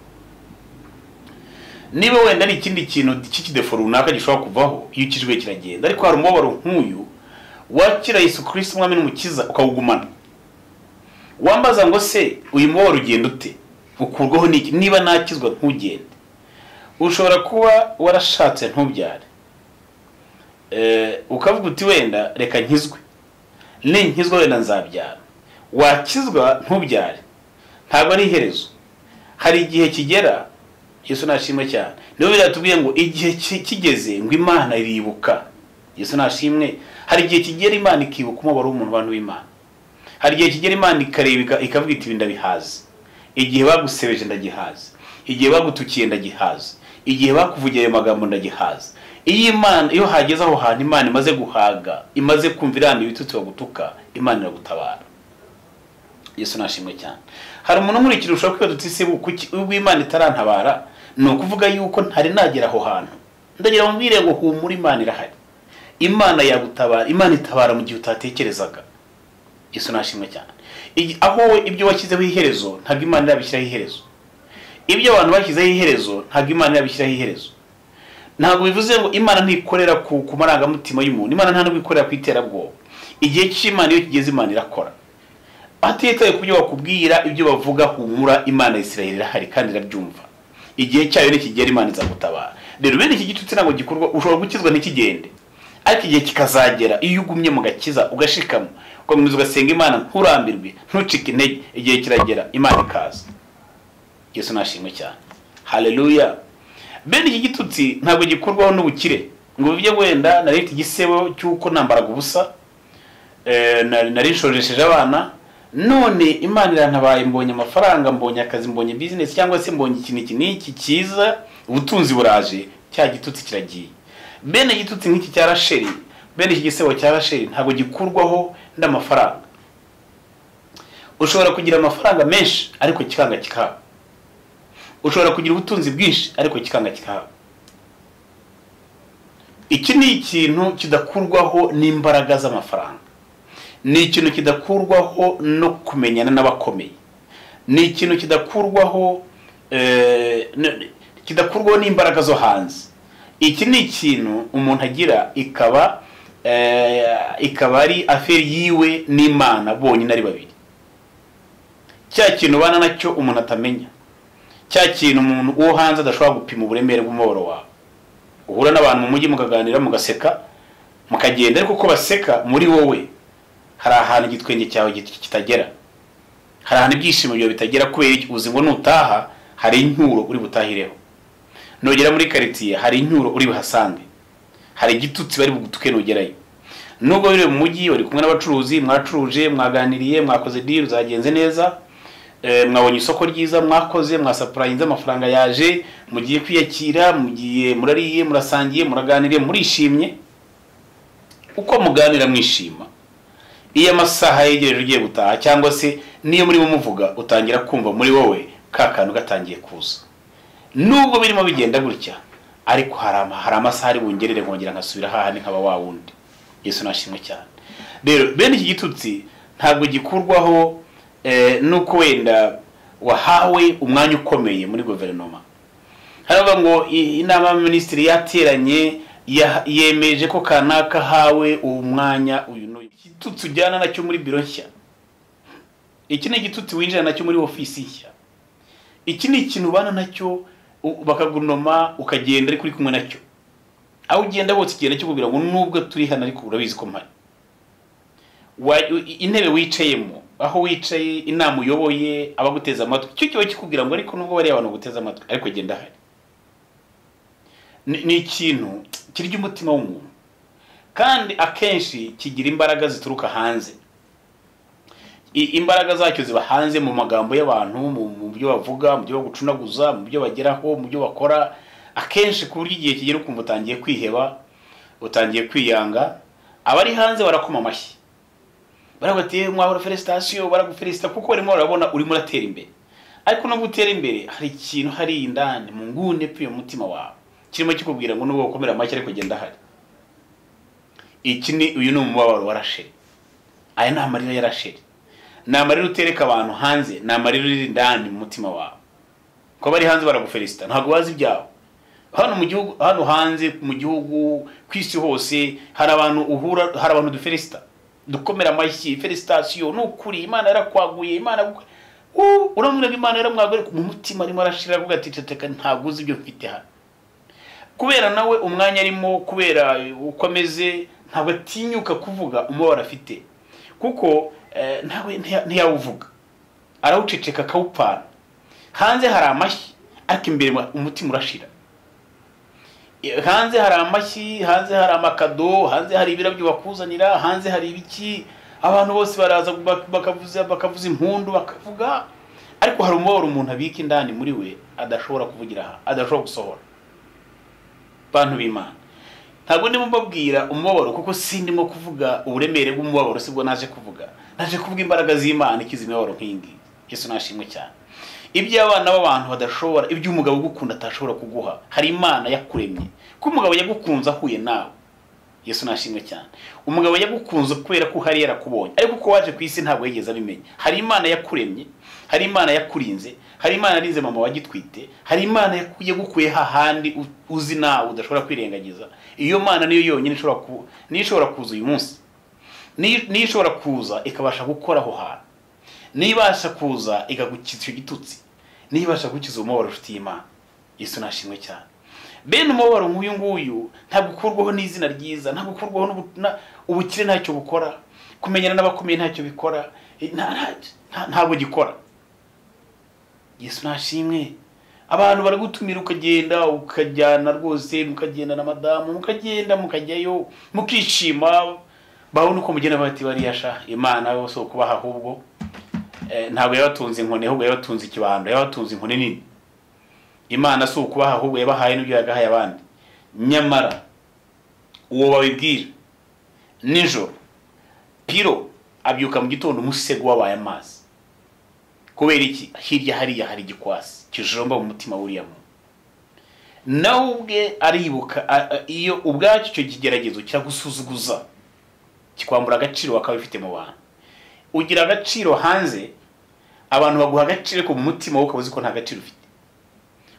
Speaker 1: Niba wenda ari ikindi kintu cy'ikidefo runaka gishobora kuvaho, iyo ukijwe kiragenda. Ariko hari umubabaro nk'uyu wakira Yesu Kristo umwami n'umukiza ukawugumana. Wambaza ngo se uyu mubabaro ugenda ute, ukurwaho n'iki niba nakizwa ntugende? Ushobora kuba warashatse ntubyare, ukavuga uti wenda reka nkizwe, ninkizwa wenda nzabyara. Wakizwa ntubyare, ntabwo ari iherezo. Hari igihe kigera, Yesu nashimwe cyane, niyo biratubwiye ngo igihe kigeze ngo Imana iribuka. Yesu nashimwe. Hari igihe kigera Imana ikibuka umubabaro w'umuntu, bantu b'Imana. Hari igihe kigera Imana ikareba ikavuga iti ndabihaze, igihe bagusebeje ndagihaze, igihe bagutukiye ndagihaze, igihe bakuvugiye ayo magambo ndagihaze. Iyo Imana, iyo hageze aho hantu Imana imaze guhaga, imaze kumva iranda ibitutsi bagutuka, Imana iragutabara. Yesu nashimwe cyane. Hari umuntu nkurikira ushobora kwibaza uti se kuki ubwo Imana itarantabara? Ni ukuvuga yuko ntari nagera aho hantu. Ndagira mubwire ngo humura, Imana irahari. Imana yagutabara, Imana itabara mu gihe utatekerezaga. Yesu nashimwe cyane. Aho ibyo washyizeho iherezo ntabwo Imana irabishyiraho iherezo. Ibyo abantu bashyizeho iherezo ntabwo Imana irabishyiraho iherezo. Ntabwo bivuze ngo Imana ntikorera ku marangamutima y'umuntu. Imana nta nubwo ikorera ku iterabwoba. Igihe cy'Imana iyo kigeze Imana irakora. Atitaye ku byo bakubwira, ibyo bavuga, humura, Imana ya Isirayeli irahari kandi irabyumva. Igihe cyayo nikigera Imana izagutabara. Rero bene iki gitutsi ntabwo gikorwa, ushobora gukizwa ntikigende, ariko igihe kikazagera iyo ugumye mu gakiza ugashikama, ugakomeza ugasenga Imana nturambirwe, ntucike intege, igihe kiragera Imana ikaza. Yesu nashimwe cyane. Haleluya. Bene iki gitutsi ntabwo gikorwaho n'ubukire, ngo bivuge wenda nari mfite igisebo cy'uko nambaraga ubusa, nari nshojesheje abana, none Imana irantabaye, mbonye amafaranga, mbonye akazi, mbonye business, cyangwa se mbonye ikintu iki n'iki cyiza, ubutunzi buraje, cya gitutsi kiragiye. Bene igitutsi nk'iki cya Rasheli, bene iki gisebo cya Rasheli ntabwo gikurwaho n'amafaranga. Ushobora kugira amafaranga menshi ariko kikanga kikaba. Ushobora kugira ubutunzi bwinshi ariko kikanga kikaba. Iki ni ikintu kidakurwaho n'imbaraga z'amafaranga. Ni ikintu kidakurwaho no kumenyana n'abakomeye. Ni ikintu kidakurwaho kidakurwaho n'imbaraga zo hanze. Iki ni ikintu umuntu agira ikaba ari affaire yiwe n'Imana bonyine ari babiri. Cya kintu bana nacyo umuntu atamenya, cya kintu umuntu uwo hanze adashobora gupima uburemere bw'umubabaro wawe. Uhura n'abantu mu mujyi mukaganira, mugaseka, mukagenda, ariko uko baseka muri wowe hari ahantu igitwenge cyawe kitagera, hari ahantu ibyishimo byawe bitagera, kubera uzi ngo nutaha hari incyuro uri butahireho, nugera muri quartier hari incyuro uri buhasange, hari igitutsi bari bugutuke nugerayo. Nubwo biri mu mujyi uri kumwe n'abacuruzi, mwacuruje, mwaganiriye, mwakoze deal zagenze neza, mwabonye isoko ryiza, mwakoze, mwasapurayinze, amafaranga yaje, mugiye kwiyakira, mugiye murariye, murasangiye, muraganiriye, murishimye. Uko muganira mwishima, iyo amasaha yegereje ugiye gutaha, cyangwa se niyo murimo muvuga, utangira kumva muri wowe ka kantu gatangiye kuza. Nubwo birimo bigenda gutya, ariko hari amasaha ari bungerere nkongera nkasubira hahandi nkaba wa wundi. Yesu nashimwe cyane. Rero bene iki gitutsi ntabwo gikurwaho nuko wenda wahawe umwanya ukomeye muri guverinoma, Haravuga ngo inama y'abaminisitiri yateranye yemeje ko kanaka hawe umwanya uyu n'uyu. Igitutsi ujyana nacyo muri biro nshya, iki ni igitutsi winjira nacyo muri ofisi nshya, iki ni ikintu ubana nacyo bakagunoma ukagenda ariko uri kumwe nacyo. Aho ugenda hose kigenda kikubwira ngo nubwo turi hano ariko urabizi ko mpari. Intebe wicayemo, aho wicaye, inama uyoboye, abaguteza amatwi, icyo kiba kikubwira ngo ariko nubwo bariya abantu baguteza amatwi ariko genda hari. Ni ikintu kirya umutima w'umuntu, kandi akenshi kigira imbaraga zituruka hanze. Imbaraga zacyo ziba hanze mu magambo y'abantu, mu byo bavuga, mu byo bagucunaguza, mu byo bageraho, mu byo bakora. Akenshi ku buryo igihe kigera ukumva utangiye kwiheba, utangiye kwiyanga. Abari hanze barakoma amashyi, baravuga ati mwahora felicitation, baragufelicita kuko barimo barabona urimo uratera imbere. Ariko nubwo utera imbere hari ikintu hari indani mu nguni epfo y'umutima wawe kirimo kikubwira ngo nubwo ukomera amashyi ariko genda hari. Iki ni uyu ni umubabaro wa Rasheli. Aya ni amarira ya Rasheli. Ni amarira utereka abantu hanze, ni amarira uri indani mu mutima wawe. Ko bari hanze baragufelicita, ntabwo bazi ibyawe. Hano mu gihugu, hano hanze mu gihugu, ku isi hose hari abantu uhura, hari abantu dufelicita, dukomera amashyi, felicitation, nukuri Imana yarakwaguye, Imana uramubwira Imana yaramwaguye, mu mutima arimo arashira avuga ati ceceka ntabwo uzi ibyo mfite hano. Kubera nawe umwanya arimo, kubera uko ameze, ntabwo atinyuka kuvuga umubabaro afite, kuko nawe ntiyawuvuga, arawuceceka akawupfana. Hanze hari amashyi ariko imbere umutima urashira. Hanze hari amashyi, hanze hari amakado, hanze hari ibirabyo bakuzanira, hanze hari ibiki, abantu bose baraza bakavuza impundu bakavuga, ariko hari umubabaro umuntu abika indani muri we adashobora kuvugira aha, adashobora gusohora. Bantu b'Imana, ntabwo ndimo mbabwira umubabaro kuko sindimo kuvuga uburemere bw'umubabaro, sibwo naje kuvuga. Naje kuvuga imbaraga z'Imana ikiza imibabaro nk'iyi ngiyi. Yesu nashimwe cyane. Ibyo abana b'abantu badashobora, ibyo umugabo ugukunda atashobora kuguha, hari Imana yakuremye. Ko umugabo yagukunze ahuye nawe, Yesu nashimwe cyane. Umugabo yagukunze kubera ko hari yarakubonye, ariko uko waje ku isi ntabwo yigeze abimenya. Hari Imana yakuremye, hari Imana yakurinze, hari Imana yarinze mama wagitwite, hari Imana yagukuye hahandi uzi nawe udashobora kwirengagiza. Iyo Mana niyo yonyine ishobora kuza uyu munsi, niyo ishobora kuza ikabasha gukora aho hantu, nibasha kuza ikagukiza icyo gitutsi, nibasha gukiza umubabaro ufitiye Imana. Yesu nashimwe cyane. Bene umubabaro nk'uyu nguyu ntabwo ukurwaho n'izina ryiza, ntabwo ukurwaho ubukire, ntacyo bukora, kumenyana n'abakomeye ntacyo bikora, ntabwo gikora. Yesu nashimwe. Abantu baragutumira ukagenda, ukajyana rwose, mukagenda na madamu, mukagenda mukajyayo, mukishima, babona uko mugenda bati bariyasha Imana yose kubaha, ahubwo ntabwo yabatunze inkoni, ahubwo yabatunze ikibando, yabatunze inkoni nini. Imana si ukubaha ahubwo yabahaye n'ibyo yagahaye abandi. Nyamara uwo babibwira nijoro piro abyuka mu gitondo umusego wabaye amazi. Kubera iki? Hirya hariya hari igikwasi kijomba mu mutima w'uriya muntu. Nawe ubwe aribuka iyo ubwacyo icyo kigeragezo cyagusuzuguza, kikwambura agaciro wakaba ufite mu bantu. Ugira agaciro hanze, abantu baguha agaciro ko mu mutima wowe ukaba uzi ko nta gaciro ufite.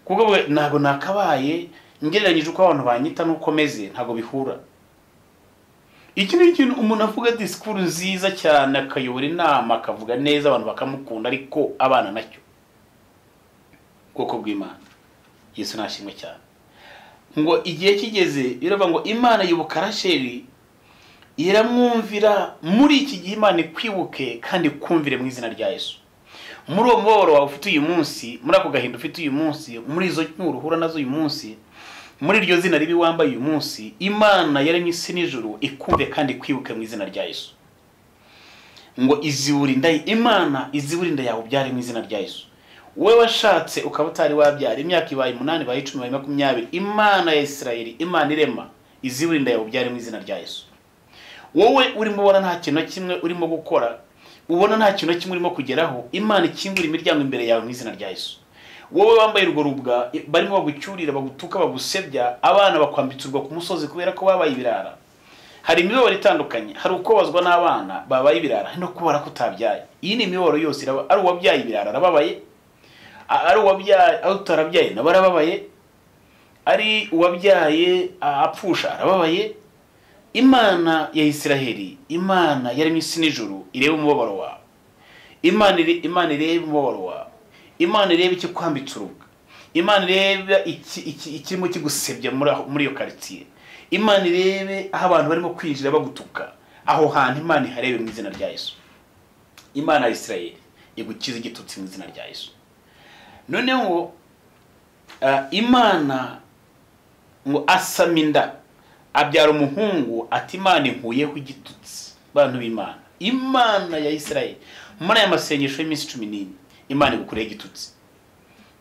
Speaker 1: Kuko ntabwo nakabaye ngereranyije uko abantu banyita nuko meze, ntabwo bihura. Iki ni ikintu umuntu avuga disikuru nziza cyane, akayobora inama, akavuga neza, abantu bakamukunda, ariko abana nacyo. Bwoko bw'Imana, Yesu nashimwe cyane. Ngo igihe kigeze biravuga ngo Imana yibuka Rasheli iramwumvira. Muri iki gihe Imana ikwibuke kandi ikumvire mu izina rya Yesu. Muri uwo mubabaro wawe ufite uyu munsi, muri ako gahinda ufite uyu munsi, muri izo nyuro uhura nazo uyu munsi, muri iryo zina ribi wambaye uyu munsi, Imana yaremye isi n'ijuru ikumve kandi ikwibuke mu izina rya Yesu. Ngo izibura inda, Imana izibura inda yawe ubyare mu izina rya Yesu. Wowe washatse ukaba utari wabyara, imyaka ibaye 8, ibaye 10, ibaye 20, Imana ya Isirayeli, Imana irema, izibura inda yawe ubyare mu izina rya Yesu. Wowe urimo ubona nta kintu na kimwe urimo gukora, ubona nta kintu na kimwe urimo kugeraho, Imana ikingura imiryango imbere yawe mu izina rya Yesu. Wowe wambaye urwo rubwa, barimo bagucyurira, bagutuka, bagusebya, abana bakwambitsurwa ku musozi kubera ko babaye ibirara. Hari imibabaro itandukanye, hari ukubazwa n'abana babaye ibirara, no kubara ko utabyaye. Iyi ni imibabaro yose iraba, ari uwabyaye ibirara arababaye, ari uwabyaye, ari utarabyaye nabo arababaye. Ari uwabyaye apfusha arababaye. Imana ya Isiraheli, Imana yaremye isi n'ijuru, irebe umubabaro wawe. Imana irebe umubabaro wawe. Imana irebe icyo kwambitse urubwa. Imana irebe ikirimo kigusebya muri iyo quartier. Imana irebe aho abantu barimo kwinjira bagutuka. Aho hantu Imana iharebe mu izina rya Yesu. Imana ya Isiraheli igukiza igitutsi mu izina rya Yesu. Noneho Imana ngo asama inda abyara umuhungu, ati Imana inkuyeho igitutsi. Bantu b'Imana, Imana ya Isiraheli, muri aya masengesho y'iminsi 14 Imana igukureho igitutsi.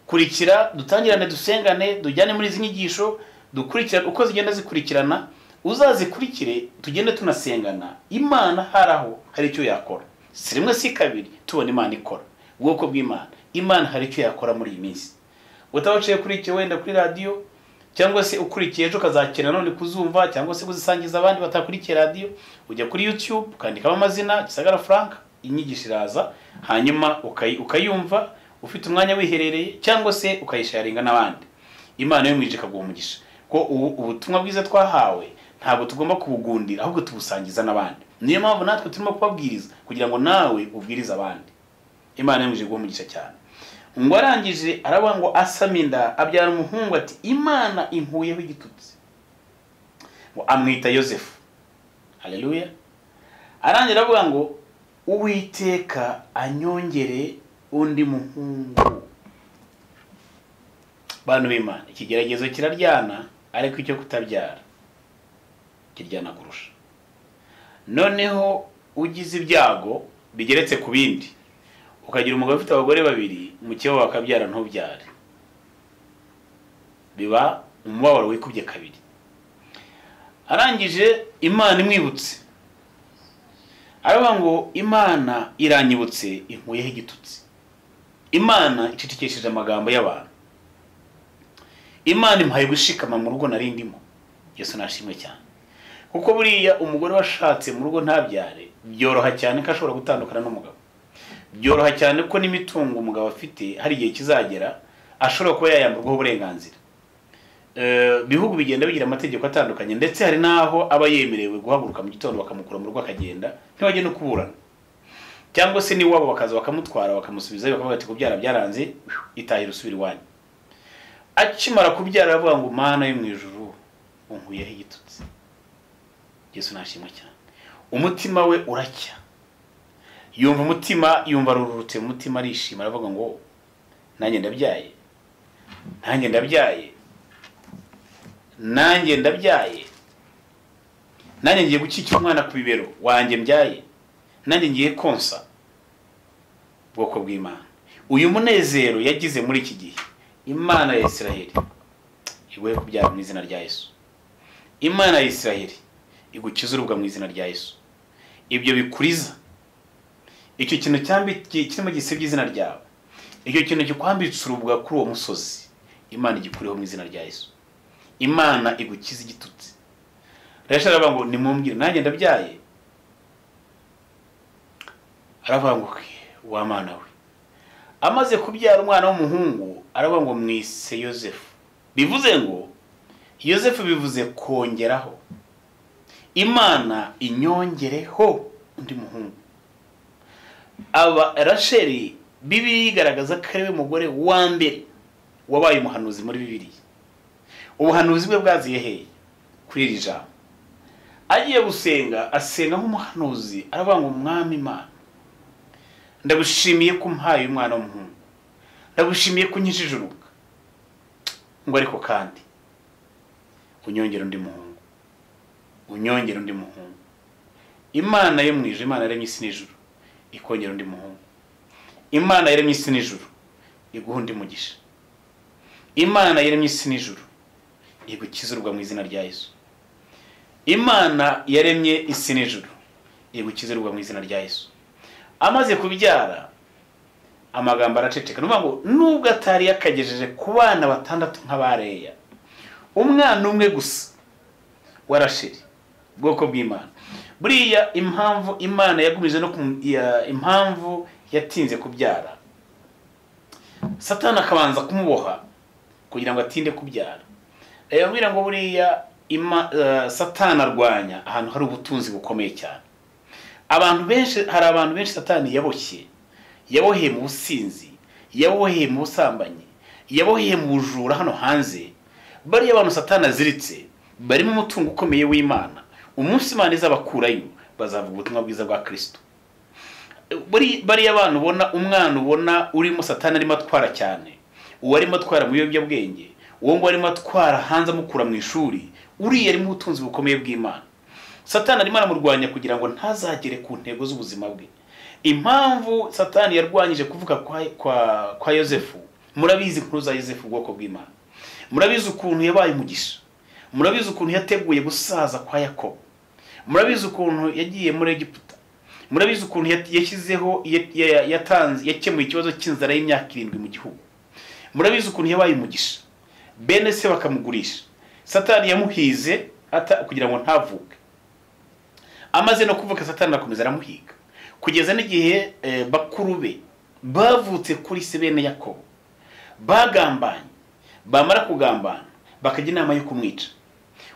Speaker 1: Kurikira, dutangirane, dusengane, dujyane muri izi nyigisho, dukurikirane uko zigenda zikurikirana, uzazikurikire tugende tunasengana. Imana haraho hari icyo yakora, si rimwe si kabiri tubona Imana ikora. Ubwoko bw'Imana, Imana hari icyo yakora muri iyi minsi. Utabaciye kuri icyo wenda kuri radio, cyangwa se ukurikiye ejo ukazakira none kuzumva, cyangwa se kuzisangiza abandi batakurikiye radio, ujya kuri YouTube ukandikamo amazina Gisagara Frank, inyigisho iraza, hanyuma ukayumva ufite umwanya wiherereye, cyangwa se ukayisharinga n'abandi. Imana yo mwijika ikaguha umugisha. Ko ubutumwa bwiza twahawe ntabwo tugomba kubugundira, ahubwo tubusangiza n'abandi. Niyo mpamvu natwe turimo kubabwiriza kugira ngo nawe ubwirize abandi. Imana yo mwijika iguha umugisha cyane. Ngo arangije aravuga ngo asama inda abyara umuhungu, ati Imana inkuyeho igitutsi. Ngo amwita Yosefu. Haleluya. Arangira aravuga ngo Uwiteka anyongere undi muhungu. Bantu b'Imana, ikigeragezo kiraryana, ariko icyo kutabyara kiryana kurusha. Noneho ugize ibyago bigeretse ku bindi, ukagira umugabo ufite abagore babiri, mukeba bakabyara ntubyare, biba umubabaro wikubye kabiri. Arangije Imana imwibutse, aravuga ngo Imana iranyibutse inkuyeho igitutsi. Imana icecekesheje amagambo y'abantu. Imana impaye gushikama mu rugo nari ndimo. Yesu nashimwe cyane. Kuko buriya umugore washatse mu rugo ntabyare, byoroha cyane ko ashobora gutandukana n'umugabo. Byoroha cyane ko n'imitungo umugabo afite hari igihe kizagera ashobora kuba yayamburwaho uburenganzira. Bihugu bigenda bigira amategeko atandukanye, ndetse hari naho aba yemerewe guhaguruka mu gitondo bakamukura mu rugo akagenda, ntibajye no kuburana. Cyangwa se ni wabo bakaza bakamutwara bakamusubizayo, bakavuga ati kubyara byaranze, itahira usubira iwanyu. Akimara kubyara aravuga ngo Mana yo mu ijuru unkuyeho igitutsi. Yesu nashimwe cyane. Umutima we uracya, yumva umutima, yumva rurutse umutima, arishima, aravuga ngo nanjye ndabyaye, nanjye ndabyaye, nanjye ndabyaye, nanjye ngiye gukikira umwana ku bibero wanjye mbyaye, nanjye ngiye konsa. Ubwoko bw'Imana, uyu munezero yagize muri iki gihe, Imana ya Isiraheli iguhe kubyara mu izina rya Yesu. Imana ya Isiraheli igukize urubwa mu izina rya Yesu. Ibyo bikuriza, icyo kintu kirimo gisebya izina ryawe, icyo kintu kikwambitse urubwa kuri uwo musozi, Imana igikureho mu izina rya Yesu. Imana igukize igitutsi. Rasheli aravuga ngo nimumbwire nanjye ndabyaye. Aravuga ngo wa Mana we. Amaze kubyara umwana w'umuhungu aravuga ngo mwise Yosefu. Bivuze ngo Yosefu bivuze kongeraho. Imana inyongereho undi muhungu. Aba Rasheli, Bibiliya igaragaza ko ari we mugore wa mbere wabaye umuhanuzi muri Bibiliya. Ubuhanuzi bwe bwaziye hehe? Kuri iri jambo. Agiye gusenga, asenga nk'umuhanuzi, aravuga ngo Mwami Imana, ndagushimiye ko umpaye umwana w'umuhungu, ndagushimiye ko unkijije urubwa, ngo ariko kandi unyongere undi muhungu, unyongere undi muhungu. Imana yo mu ijuru, Imana yaremye isi n'ijuru, ikongera undi muhungu. Imana yaremye isi n'ijuru, iguha undi mugisha. Imana yaremye isi n'ijuru, igukiza urubwa mu izina rya Yesu. Imana yaremye isi n'ijuru, igukiza urubwa mu izina rya Yesu. Amaze kubyara amagambo araceceka. Nuvuga ngo nubwo atari yakagejeje ku bana batandatu nk'abareya, umwana umwe gusa wa Rasheli, ubwoko bw'Imana. Buriya impamvu Imana yagumije no impamvu yatinze kubyara, Satani akabanza kumuboha kugira ngo atinde kubyara, Yabwira ngo buriya Satani arwanya ahantu hari ubutunzi bukomeye cyane. Abantu benshi, hari abantu benshi Satani yaboshye, yaboheye mu businzi, yaboheye mu busambanyi, yaboheye mu bujura hano hanze. Bariya abantu Satani aziritse barimo umutungo ukomeye w'Imana. Umunsi Imana izabakurayo bazavuga ubutumwa bwiza bwa Kristo. Bariya abantu ubona, umwana ubona urimo Satani arimo atwara cyane, uwo arimo atwara mu biyobyabwenge, uwo ngo arimo atwara hanze amukura mu ishuri, uriya arimo ubutunzi bukomeye bw'Imana. Satani arimo aramurwanya kugira ngo ntazagere ku ntego z'ubuzima bwe. Impamvu Satani yarwanyije kuvuga kwa Yosefu, murabizi inkuru za Yosefu, ubwoko bw'Imana. Murabizi ukuntu yabaye umugisha, murabizi ukuntu yateguye gusaza kwa Yakobo, murabizi ukuntu yagiye muri Egiputa, murabizi ukuntu yashyizeho yatanze yakemuye ikibazo cy'inzara y'imyaka 7 mu gihugu. Murabizi ukuntu yabaye umugisha, bene se bakamugurisha. Satani yamuhize kugira ngo ntavuke. Amaze no kuvuka Satani akomeza aramuhiga kugeza n'igihe bakuru be bavutse kuri se bene Yakobo bagambanye. Bamara kugambana bakajya inama yo kumwica.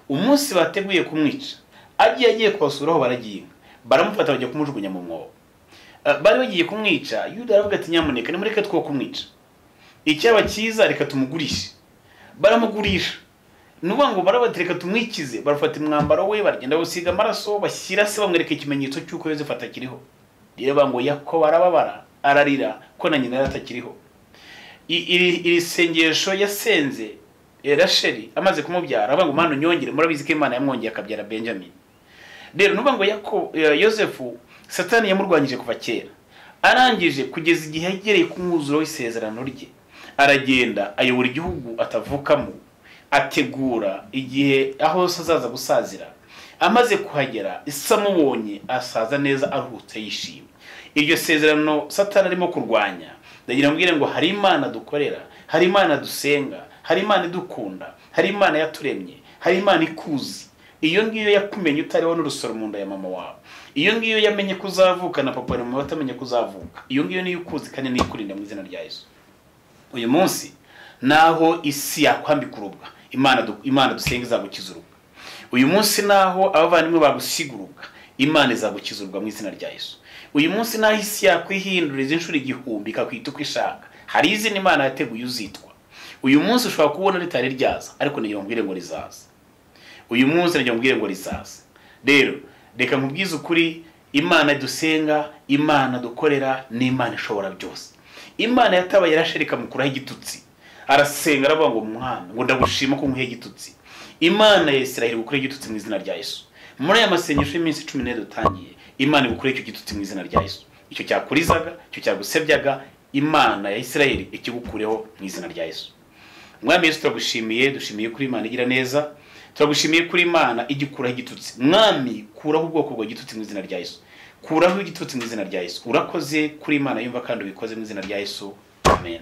Speaker 1: Umunsi bateguye kumwica, agiye kubasuraho baragiye baramufata bajya kumujugunya mu mwobo. Bari bagiye kumwica, Yuda aravuga ati nyamuneka nimureke two kumwica, icyaba cyiza reka tumugurishe. Baramugurisha. Nuvuga ngo barabatereka tumwikize, barafata umwambaro we baragenda basiga amaraso, bashyira se bamwereka ikimenyetso cy'uko Yosefu atakiriho. Rero ngo Yakobo arababara ararira ko na nyina atakiriho. Iri sengesho yasenze Rasheli amaze kumubyara avuga ngo Mana unyongere, murabizi ko Imana yamwongeye akabyara Benjamin. Rero nuvuga ngo Yakobo Yosefu Satani yamurwanyije kuva kera, arangije kugeza igihe yagereye ku mwuzuro w'isezerano rye, aragenda ayobora igihugu atavukamo, ategura igihe aho azaza gusazira. Amaze kuhagera isamubonye asaza neza aruhutse yishimye. Iryo sezerano Satani arimo kurwanya, ndagira mbwire ngo hari Imana dukorera, hari Imana dusenga, hari Imana idukunda, hari Imana yaturemye, hari Imana ikuzi. Iyo ngiyo yakumenye utariho n'urusoro mu nda ya mama wawe, iyo ngiyo yamenye kuzavuka na papa na mama batamenye kuzavuka, iyo ngiyo niyo ukuzi kandi niyo ikurinda mu izina rya Yesu. Uyu munsi naho isi yakwambika urubwa, Imana dusenga izagukiza urubwa. Uyu munsi naho abavandimwe bagusiga urubwa, Imana izagukiza urubwa mu izina rya Yesu. Uyu munsi naho isi yakwihinduriza inshuro 1000 ikakwita uko ishaka, hari izina Imana yateguye uzitwa. Uyu munsi ushobora kubona ritari ryaza, ariko nagira ngo ngo rizaza. Uyu munsi nagira ngo ngo rizaza. Rero reka nkubwize ukuri, Imana dusenga, Imana dukorera ni Imana ishobora byose. Imana yatabaye Rasheli ikamukuraho igitutsi, arasenga aravuga ngo mwana ngo ndagushima ko nkuhe igitutsi. Imana ya Isirayeli gukora igitutsi mu izina rya Yesu. Muri aya masengesho y'iminsi 14 dutangiye, Imana igukora icyo gitutsi mu izina rya Yesu. Icyo cyakurizaga, icyo cyagusebyaga, Imana ya Isirayeli ikigukureho mu izina rya Yesu. Mwami Yesu turagushimiye, dushimiye kuri Imana igira neza, turagushimiye kuri Imana igikuraho igitutsi. Mwami kuraho ubwoko bwa gitutsi mu izina rya Yesu. Kuraho igitutsi mu izina rya Yesu. Urakoze kuri Imana yumva kandi ubikoze mu izina rya Yesu. Amen.